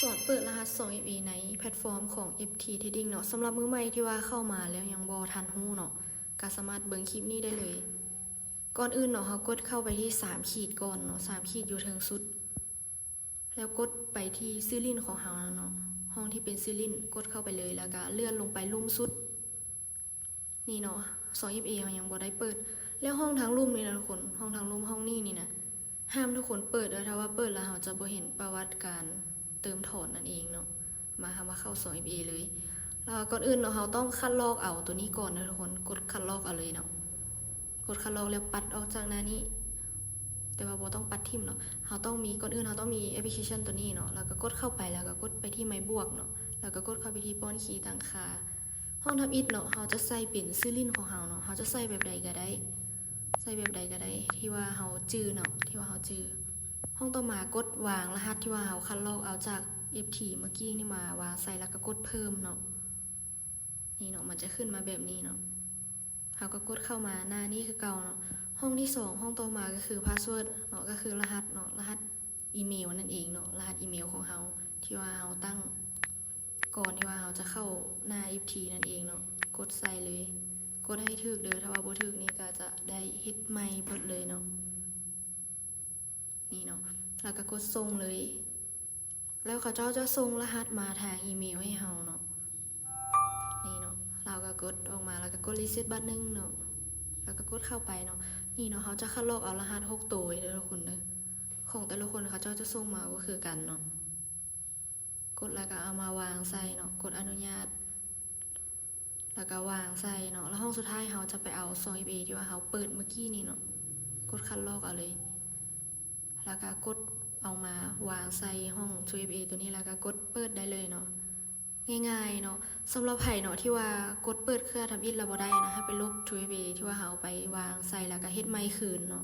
ສອນເປີດລະຫັດສອງເອັຟເອໃນແພລດຟອມຂອງ ເອັຟທີ Trading ເນາະ. ສຳລັບມືໃໝ່ທີ່ວ່າເຂົ້າມາແລ້ວຍັງບໍ່ທັນຮູ້ເນາະ ກໍສາມາດເບິ່ງຄລິບນີ້ໄດ້ເລີຍ. ກ່ອນອື່ນເນາະ ເຮົາກົດເຂົ້າໄປທີ່ສາມຂີດກ່ອນເນາະ, ສາມຂີດຢູ່ເທິງສຸດ ແລ້ວກົດໄປທີ່ຊື່ຫຼິ້ນຂອງເຮົາເນາະ, ຫ້ອງທີ່ເປັນຊື່ຫຼິ້ນ ກົດເຂົ້າໄປເລີຍ ແລ້ວກໍເລື່ອນລົງໄປລຸ່ມສຸດ. ນີ້ເນາະ ສອງເອັຟເອເຮົາຍັງບໍ່ໄດ້ເປີດ. ແລ້ວຫ້ອງທາງລຸ່ມນີ້ນະທຸກຄົນ, ຫ້ອງທາງລຸ່ມຫ້ອງນີ້ນີ້ນະ ຫ້າມທຸກຄົນເປີດເດີ້, ຖ້າວ່າເປີດແລ້ວເຮົາຈະບໍ່ເຫັນປະຫວັດການເຕີມຖອນນັ້ນເອງເນາະ. ມາ ເຮົາມາເຂົ້າສອງເອັຟເອເລີຍ. ແລ້ວກ່ອນອື່ນເນາະ ເຮົາຕ້ອງຄັດລອກເອົາຕົວນີ້ກ່ອນເນາະທຸກຄົນ, ກົດຄັດລອກເອົາເລີຍເນາະ. ກົດຄັດລອກແລ້ວປັດອອກຈາກໜ້ານີ້, ແຕ່ວ່າບໍ່ຕ້ອງປັດຖິ້ມເນາະ. ເຮົາຕ້ອງມີ ກ່ອນອື່ນເຮົາຕ້ອງມີແອັບພລິເຄຊັນຕົວນີ້ເນາະ, ແລ້ວກໍກົດເຂົ້າໄປ ແລ້ວກໍກົດໄປທີ່ໄມ້ບວກເນາະ, ແລ້ວກໍກົດເຂົ້າໄປທີ່ປ້ອນຄີຕ່າງຄ່າ. ຫ້ອງທຳອິດເນາະ ເຮົາຈະໃສ່ເປັນຊື່ຫຼິ້ນຂອງເຮົາເນາະ, ເຮົາຈະໃສ່ແບບໃດກໍໄດ້, ໃສ່ແບບໃດກໍໄດ້ທີ່ວ່າເຮົາຈື່ເນາະ, ທີ່ວ່າເຮົາຈື່. ຫ້ອງຕໍ່ມາກົດວາງລະຫັດທີ່ວ່າເຮົາຄັດລອກເອົາຈາກເອັຟທີເມື່ອກີ້ນີ້ມາວາງໃສ່ ແລ້ວກໍກົດເພີ່ມເນາະ. ນີ້ເນາະ ມັນຈະຂຶ້ນມາແບບນີ້ເນາະ, ເຮົາກໍກົດເຂົ້າມາໜ້ານີ້ຄືເກົ່າເນາະ. ຫ້ອງທີສອງ ຫ້ອງຕໍ່ມາກໍຄືພາສເວີດເນາະ, ກໍຄືລະຫັດເນາະ, ລະຫັດອີເມວນັ້ນເອງເນາະ, ລະຫັດອີເມວຂອງເຮົາທີ່ວ່າເຮົາຕັ້ງ ກ່ອນທີ່ວ່າເຮົາຈະເຂົ້າໜ້າເອັຟທີນັ້ນເອງເນາະ, ກົດໃສ່ເລີຍ, ກົດໃຫ້ຖືກເດີ້, ຖ້າວ່າບໍ່ຖືກນີ້ກໍຈະໄດ້ເຮັດໃໝ່ເບິດເລີຍເນາະ. ນີ້ເນາະ ແລ້ວກໍກົດສົ່ງເລີຍ, ແລ້ວເຂົາເຈົ້າຈະສົ່ງລະຫັດມາທາງອີເມວໃຫ້ເຮົາເນາະ. ນີ້ເນາະ ເຮົາກໍກົດອອກມາ ແລ້ວກໍກົດຣີເຊັດບາດໜຶ່ງເນາະ, ແລ້ວກໍກົດເຂົ້າໄປເນາະ. ນີ້ເນາະ ເຮົາຈະຄັດລອກເອົາລະຫັດຫົກໂຕເດີ້ທຸກຄົນເດີ້, ຂອງແຕ່ລະຄົນເຂົາເຈົ້າຈະສົ່ງມາບໍ່ຄືກັນເນາະ. ກົດແລ້ວກໍເອົາມາວາງໃສ່ເນາະ, ກົດອະນຸຍາດ ແລ້ວກໍວາງໃສ່ເນາະ. ແລ້ວຫ້ອງສຸດທ້າຍເຮົາຈະໄປເອົາສອງເອັຟເອທີ່ວ່າເຮົາເປີດເມື່ອກີ້ນີ້ເນາະ, ກົດຄັດລອກເອົາເລີຍ ແລ້ວກໍກົດເອົາມາວາງໃສ່ຫ້ອງທູເອັຟເອຕົວນີ້ ແລ້ວກໍກົດເປີດໄດ້ເລີຍເນາະ. ງ່າຍໆເນາະ. ສຳລັບໃຜເນາະທີ່ວ່າກົດເປີດເທື່ອທຳອິດແລ້ວບໍ່ໄດ້ນະ, ໃຫ້ໄປລົບທູເອັຟເອທີ່ວ່າເຮົາໄປວາງໃສ່ ແລ້ວກໍເຮັດໃໝ່ຄືນເນາະ.